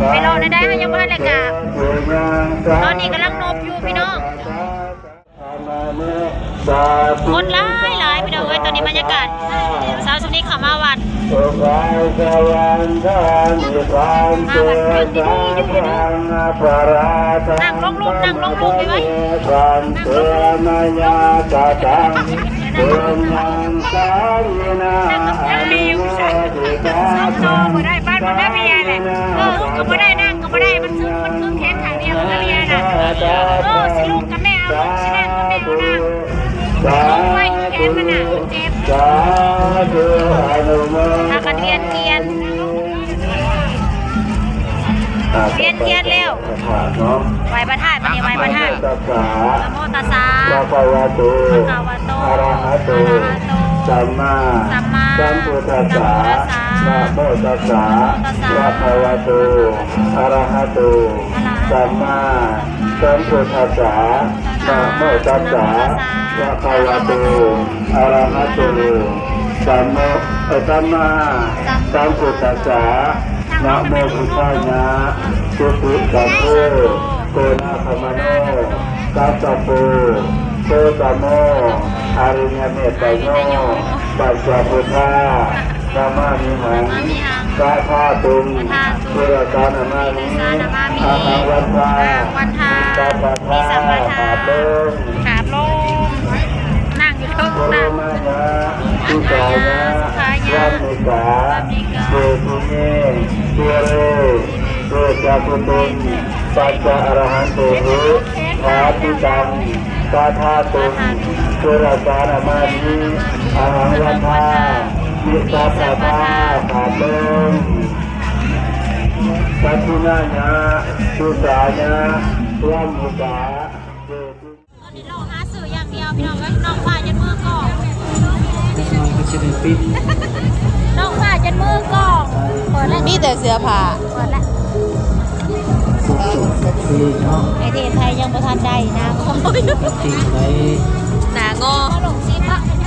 ໄປເລາະແນວໃດ ເຮົາຍັງບໍ່ທັນໄດ້ກາບ. ຕອນນີ້ກຳລັງນົບຢູ່ພີ່ນ້ອງ. ຄົນຫຼາຍໆ ພີ່ນ້ອງເອີຍ. ຕອນນີ້ບັນຍາກາດເຊົ້າຊ່ວງນີ້ເຂົ້າມາວັດ ມາວັດເພິ່ນດີໆຢູ່ພີ່ນ້ອງ. ນັ່ງລົງລູກ ນັ່ງລົງລູກໄປໄວ້ ນັ່ງລົງລູກ. ນັ່ງກັບໃຜຢູ່ ນັ່ງກັບໃຜຢູ່ ສອງຕໍ່ບໍ່ໄດ້ ບ້ານບໍ່ໄດ້ເບຍແຫຼະ. ເອີ ເຮົາກໍບໍ່ໄດ້ ນັ່ງກໍບໍ່ໄດ້ ມັນຄື ມັນຄືແຂນຂ້າງດຽວ ເບຍນະ. ເອີ ຊິລຸກກໍແມ່ເອົາ ຊິນັ່ງກໍແມ່ເອົານະ. ໂອ້ຍ ແຂນມັນນະເຈັບ. ພາກັນວຽນທຽນ ວຽນທຽນແລ້ວ ໄຫວ້ພະທາດ ບັດນີ້ໄຫວ້ພະທາດ. ນະໂມຕັດສະ ພະຄະວະໂຕ ອະຣະຫະໂຕ ສຳມາ ສຳມາສຳພຸດທັດສະ. ນະໂມຕັດສະ ພະຄະວະໂຕ ອະຣະຫະໂຕ ສຳມາ ສຳພຸດທັດສະ. ນະໂມຕັດສະ ພະຄະວະໂຕ ອະຣະຫະໂຕ ສຳມາ ເອີ ສຳມາສຳພຸດທັດສະ. ນະໂມພຸດທາຍະ ອິຕິສະໂພ ໂກນາຄະມະໂນ ກັດສະໂປ ໂຄຕະໂມ ອະລິຍະເມດຕະໂຍ ປັດຈະພຸດທາ ນະມາມິຫັງ ສະທາຕຸງ ສິລະສານະມາມິ ອະຫັງວັນທາ ມິສາປະທາ ກາບລົງ ກາບລົງ. ນັ່ງຢູ່ເທິງ ໂຣມາຍະ ສຸຂາຍະ ວັນມິກາ ເສດຖິເມ ເສເຣ ເສດຈາຄຸຕຸງ ປັນຈະອະຣະຫັນເຕຫິ ຖາປິຕັງ ສະທາຕຸງ ສຸລະສານະມາມິ ອະຫັງວັນທາ ມິສາປະທາ ກາບລົງ. ສັດທິນາຍະ ສຸສາຍະ ວັນມິກາ ເສດ ຕອນນີ້ລໍຫາຊື້ຢ່າງດຽວພີ່ນ້ອງເອີຍ. ນ້ອງຟ້າຈົນມືກອງ ນ້ອງກໍຊິໄດ້ປິດ ນ້ອງຟ້າຈົນມືກອງ. ເປີດແລ້ວ ມີແຕ່ເສື້ອຜ້າ ເປີດແລ້ວ. ໄອເທດໄທຍັງບໍ່ທັນໄດ້ນາງ ໜ້າງໍ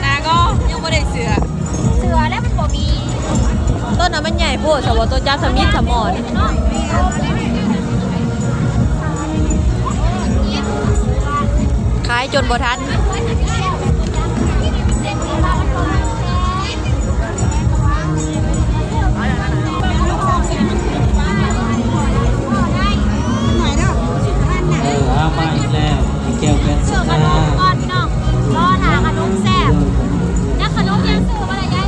ໜ້າງໍ ຍັງບໍ່ໄດ້ເສື້ອ. ເສື້ອແລ້ວມັນບໍ່ມີ ຕົ້ນນັ້ນມັນໃຫຍ່ໂພດ ສະບໍ່ ໂຕຈັບສະມິດສະໝອນ ຂາຍຈົນບໍ່ທັນ. ເອີ ເອົາມາອີກແລ້ວ ແກ້ວແວ່ນ ຊື້ຂະໜົມກ່ອນພີ່ນ້ອງ ລໍຖ້າຂະໜົມແຊບ. ຈັກຂະໜົມຍັງຊື້ບໍ່ໄດ້ຍາຍ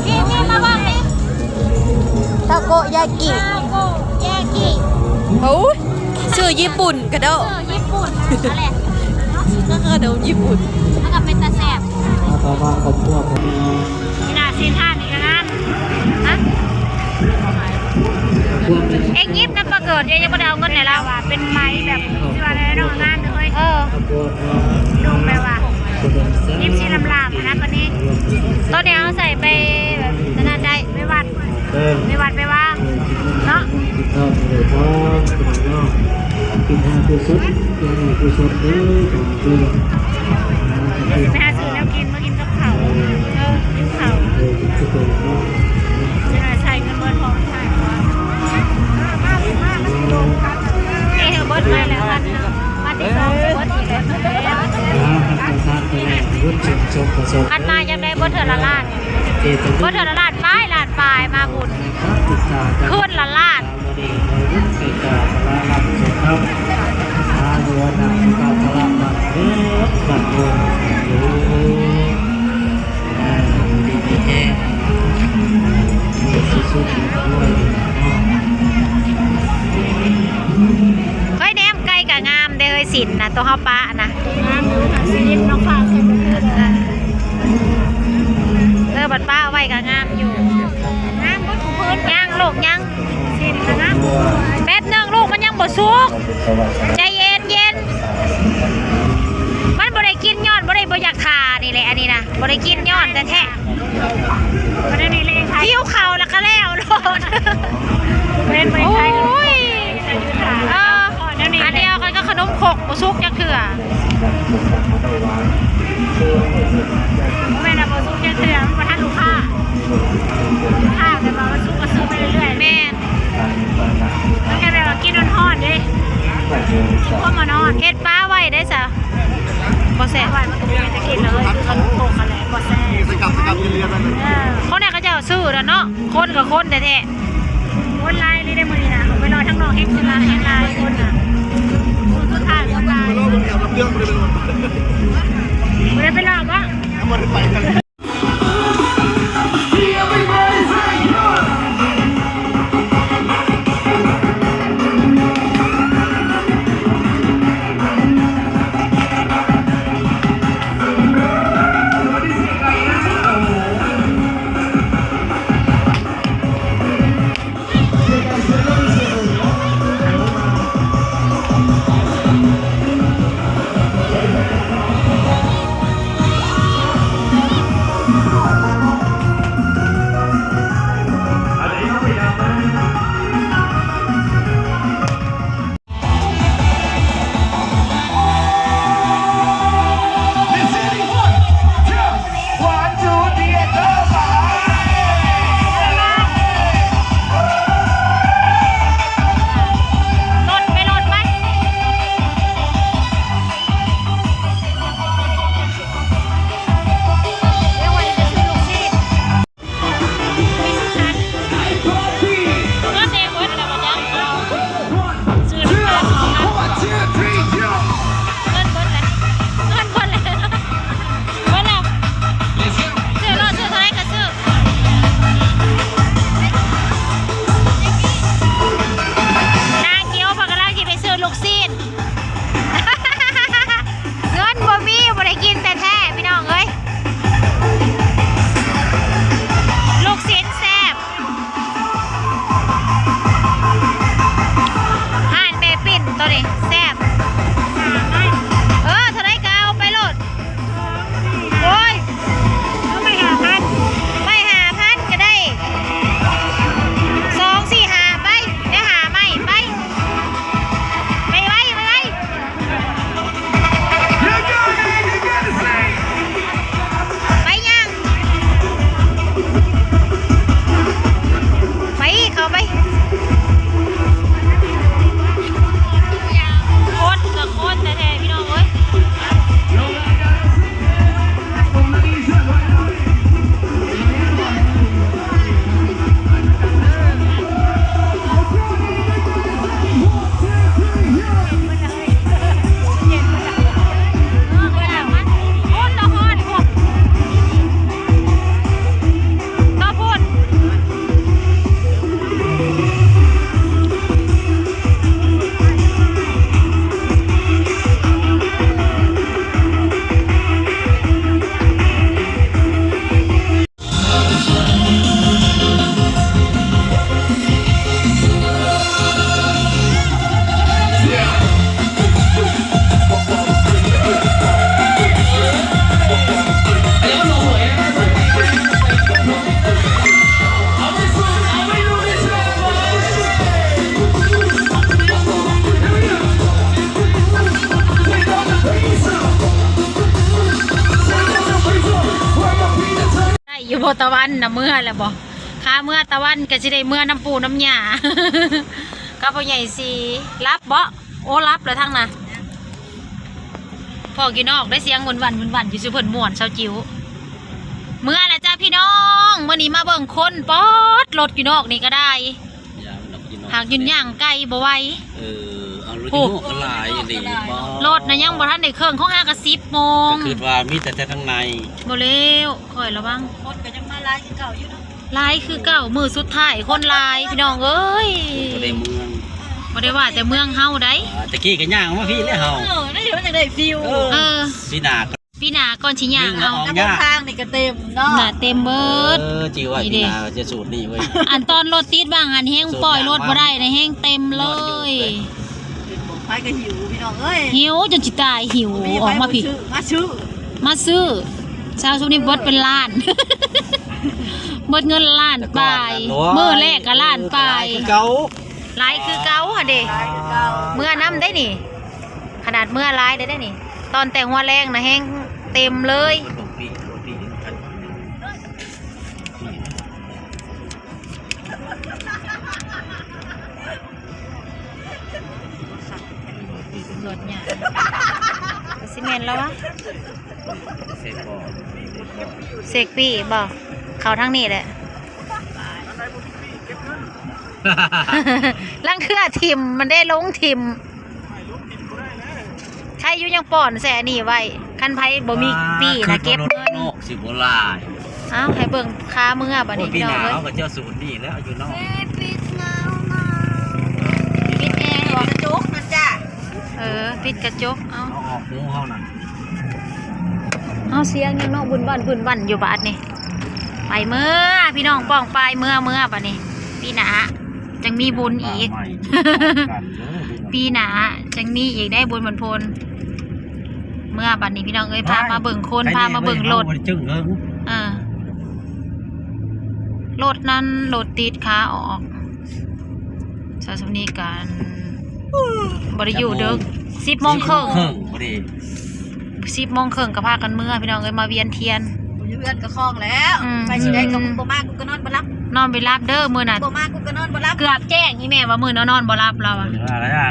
ນີ້ໆ ມາເບິ່ງນີ້ ທາໂກຍາກິ ທາໂກຍາກິ. ໂອ້ຍ ຊື່ຍີ່ປຸ່ນກະໂດ ຊື່ຍີ່ປຸ່ນຫັ້ນແຫຼະ ກະຂະໜົມຍີ່ປຸ່ນ ມັນກະເປັນຕາແຊບ. ມາຕໍ່ມາຄອບຄົວ ນີ້ນະ ຊີ້ນຮ້ານນີ້ກະງາມ ຮະ ເອັງຍິບນຳປາເກີດ ເອີຍ ຍັງບໍ່ໄດ້ເອົາເງິນໃຫ້ລາວວ່າ ເປັນໄໝແບບ ຊິວ່າແນວໃດເນາະ ງາມເດີເຮີຍ. ເອີ ນຸ່ງແບບວ່າຍິບສີຫຼາມໆຫັ້ນນະ ກວ່ານີ້ ຕອນນີ້ເຮົາໃສ່ໄປແບບນັ້ນໄດ້ ໄປວັດ ເອີ ໄປວັດໄປວາເນາະ. ກິນເຂົ້າໄດ້ບໍ່ ກິນເນາະ ກິນໃຫ້ຜູ້ສຸດ ກິນໃຫ້ຜູ້ສຸດເດີ ດຽວຊິໄປຫາຊື້ແນວກິນ ມາກິນກັບເຂົ້າ ເອີ ກິນເຂົ້າ ເອີ ກິນເຂົ້າເນາະ ຈະໄດ້ໃຊ້ເງິນເບິດ ເອີ ເບິດມາແລ້ວ ອັນ ມາທີສອງ ເບິດອີກແລ້ວ ຄັນມາຢາກໄດ້ເບິດເທື່ອລະລ້ານ ເບິດເທື່ອລະລ້ານປາຍ ລ້ານປາຍ ມາບຸນ ຄືນລະລ້ານ. ເຮີຍ ແນມໄກກະງາມເດ້ເຮີຍ ສິນນະ ໂຕເຮົາປະນະ ງາມຢູ່ ສິນນ້ອງຟ້າ ເອີ ບັດປະເອົາໄວ້ກະງາມຢູ່. ຍັງລູກ ຍັງ ແປັບໜຶ່ງລູກ ມັນຍັງບໍ່ສຸກ ໃຈເຢັນໆ ມັນບໍ່ໄດ້ກິນຍ້ອນບໍ່ໄດ້ ບໍ່ຢາກຖ້ານີ້ແຫຼະ ອັນນີ້ນະ ບໍ່ໄດ້ກິນຍ້ອນແທ້ໆ ຫິວເຂົ້າແລ້ວກະແລ້ວໂລດ. ໂອ້ຍ ເອີ ອັນດຽວກັນກັບຂະໜົມຄົກ ບໍ່ສຸກຈັກເທື່ອ ບໍ່ແມ່ນວ່າບໍ່ສຸກຈັກເທື່ອ ມັນບໍ່ທັນລູກຄ້າ ລູກຄ້າແບບວ່າມັນສຸກກະຊື້ໄປເລື້ອຍ ເຮັດປາໄວ້ໄດ້ຊະ ບໍ່ແຊບ ໄວ້ມັນກໍບໍ່ແມ່ນຈະກິນເລີຍ ຄືມັນຄົງຫັ້ນແຫຼະ ບໍ່ແຊບ ເອີ ຄົນໃດເຂົາເຈົ້າຊື້ແລ້ວເນາະ ຄົນກໍຄົນແທ້ໆ ຄົນຫຼາຍອີ່ຫຼີເດ້ມື້ນີ້ນະ ໄປລໍທາງນອກແຮງຫຼາຍ ແຮງຫຼາຍຄົນນະ ມື້ສຸດທ້າຍຄົນຫຼາຍ ບໍ່ໄດ້ໄປລໍບໍ່? ນາງກິ້ວເພິ່ນກຳລັງຊິໄປຊື້ລູກຊີ້ນ ເງິນບໍ່ມີ ບໍ່ໄດ້ກິນແທ້ໆ ພີ່ນ້ອງເອີຍ ລູກຊີ້ນແຊບ ຮ້ານແມ່ປິ່ນໂຕນີ້ແຊບ ເອີ ເທົ່າໃດກໍເອົາໄປໂລດ ໂອ້ຍ ເອົາໄປຫ້າພັນ ໄປຫ້າພັນກໍໄດ້ ສອງ ສີ່ ຫ້າ ໄປ ໄດ້ຫ້າໄມ້ ໄປ ໄປໄວ ໄປໄວ ໄປຍ່າງ ໄປ ເຂົ້າໄປ ຄົນກໍຄົນແທ້ໆ ພີ່ນ້ອງເອີຍ. Peace out. ໄດ້ຢູ່ບໍ່ຕາວັນນະ ເມືອແລ້ວບໍ່? ຄາເມືອຕາວັນກໍຊິໄດ້ເມືອນຳປູ່ນຳຍ່າ ກັບພໍ່ໃຫຍ່ສີ. ຫຼັບບໍ່? ໂອ້ ຫຼັບແລ້ວທັງນະ. ພໍ້ຢູ່ນອກໄດ້ສຽງຫວັ່ນໆ ຫວັ່ນໆ ຢູ່ ຊິເພິ່ນມ່ວນ ສາວຈິ້ວ. ເມືອແລ້ວຈ້າພີ່ນ້ອງ ມື້ນີ້ມາເບິ່ງຄົນ ປອດ ລົດຢູ່ນອກນີ້ກໍໄດ້ ຫາກຢືນຍ່າງໄກບໍ່ໄຫວ. ເອີ ເອົາລົດຢູ່ນອກກໍຫຼາຍອີ່ຫຼີ. ລົດນະຍັງບໍ່ທັນໄດ້ເຄິ່ງ ຂອງຫາກະສິບໂມງ ກໍຄິດວ່າມີແຕ່ ແຕ່ທາງໃນ. ບໍ່ແລ້ວ ຂ້ອຍລະວັງ ຄົນກໍຍັງມາຫຼາຍຄືເກົ່າຢູ່ເນາະ. ຫຼາຍຄືເກົ່າ ມື້ສຸດທ້າຍຄົນຫຼາຍ ພີ່ນ້ອງເອີຍ. ບໍ່ໄດ້ເມືອງ ບໍ່ໄດ້ວ່າແຕ່ເມືອງເຮົາໃດ໋. ອ່າ ຕະກີ້ກໍຍ່າງອອກມາພີ້ແລ້ວເຮົາ. ເອີ ໄດ້ຢູ່ ມັນຈັ່ງໄດ້ຟີວ. ເອີ ເອີ ປີໜ້າ ປີໜ້າກ່ອນຊິຍ່າງເອົາ. ແຕ່ທາງນີ້ກໍເຕັມເນາະ ໜ້າເຕັມເບິດ. ເອີ ຈື່ໄວ້ ປີໜ້າຈະສູດນີ້ເວີຍ. ອັນຕອນລົດຕິດວ່າງຫັ້ນແຮງປ່ອຍລົດບໍ່ໄດ້ນະ ແຮງເຕັມເລີຍ. ໄປກໍຫິວ ພີ່ນ້ອງເອີຍ ຫິວຈົນຊິຕາຍ ຫິວອອກມາພີ້ ມາຊື້ ມາຊື້. ຊາວຊຸມນີ້ເບິດເປັນລ້ານ ເບິດເງິນລ້ານປາຍ. ມື້ແລກກໍລ້ານປາຍ ຫຼາຍຄືເກົ່າ ຫຼາຍຄືເກົ່າຫັ້ນເດ. ເມືອນຳໄດ້ນີ້ ຂະໜາດເມືອຫຼາຍໄດ້ນີ້ ຕອນແຕ່ຫົວແລງນະແຮງເຕັມເລີຍ. ໂດດຫຍ້າ ກະຊິແມ່ນແລ້ວວະ. ເສກບໍ່ ເສກປີ້ບໍ່ ເຂົ້າທາງນີ້ແຫຼະ. ລາງເທື່ອຖິ້ມ ມັນໄດ້ລົງຖິ້ມ. ໃຄຢູ່ຍັງປ້ອນແຊ່ນີ້ໄວ້ ຄັນໃຜບໍ່ມີປີ້ນະເກັບເງິນ. ນອກຊິບໍ່ຫຼາຍ. ເອົ້າ ໃຫ້ເບິ່ງຄາເມືອບາດນີ້ ໂອ້ຍ ພີ່ນ້ອງເອີຍ. ເຮົາກະເຈົ້າສູດນີ້ແລ້ວຢູ່ນອກ. ປິດແອບໍ່? ກະຈົກນັ້ນຈ້າ. ເອີ ປິດກະຈົກ. ເອົາ ເອົາອອກຫູເຮົານັ້ນ. ເອົາ ສຽງຍັງເນາະ ບຸ້ນບ້ານບຸ້ນບ້ານຢູ່ບາດນີ້. ໄປເມືອພີ່ນ້ອງ ປ້ອງປາຍເມືອ ເມືອບາດນີ້. ປີໜ້າ ຈັ່ງມີບຸນອີກ. ປີໜ້າຈັ່ງມີອີກໄດ໋ ບຸນບັນພົນ. ເມືອບາດນີ້ພີ່ນ້ອງເອີຍ ພາມາເບິ່ງຄົນ ພາມາເບິ່ງລົດ. ເອີ ລົດນັ້ນລົດຕິດຂາອອກ. ສາວສຳນີກະບໍ່ໄດ້ຢູ່ເດີ ສິບໂມງເຄິ່ງ ສິບໂມງເຄິ່ງພໍດີ. ສິບໂມງເຄິ່ງກະພາກັນເມືອພີ່ນ້ອງເອີຍ ມາວຽນທຽນ. ຢູ່ເຮືອນກະຄອງແລ້ວ ອືມ ໄປຊິໄດ້ກະບໍ່ມາ ກູກະນອນບໍ່ຫຼັບ ນອນບໍ່ຫຼັບເດີມື້ນັ້ນ. ບໍ່ມາ ກູກະນອນບໍ່ຫຼັບ ເກືອບແຈ້ງ. ອີ່ແມ່ວ່າມື້ນັ້ນນອນບໍ່ຫຼັບລາວວ່າ.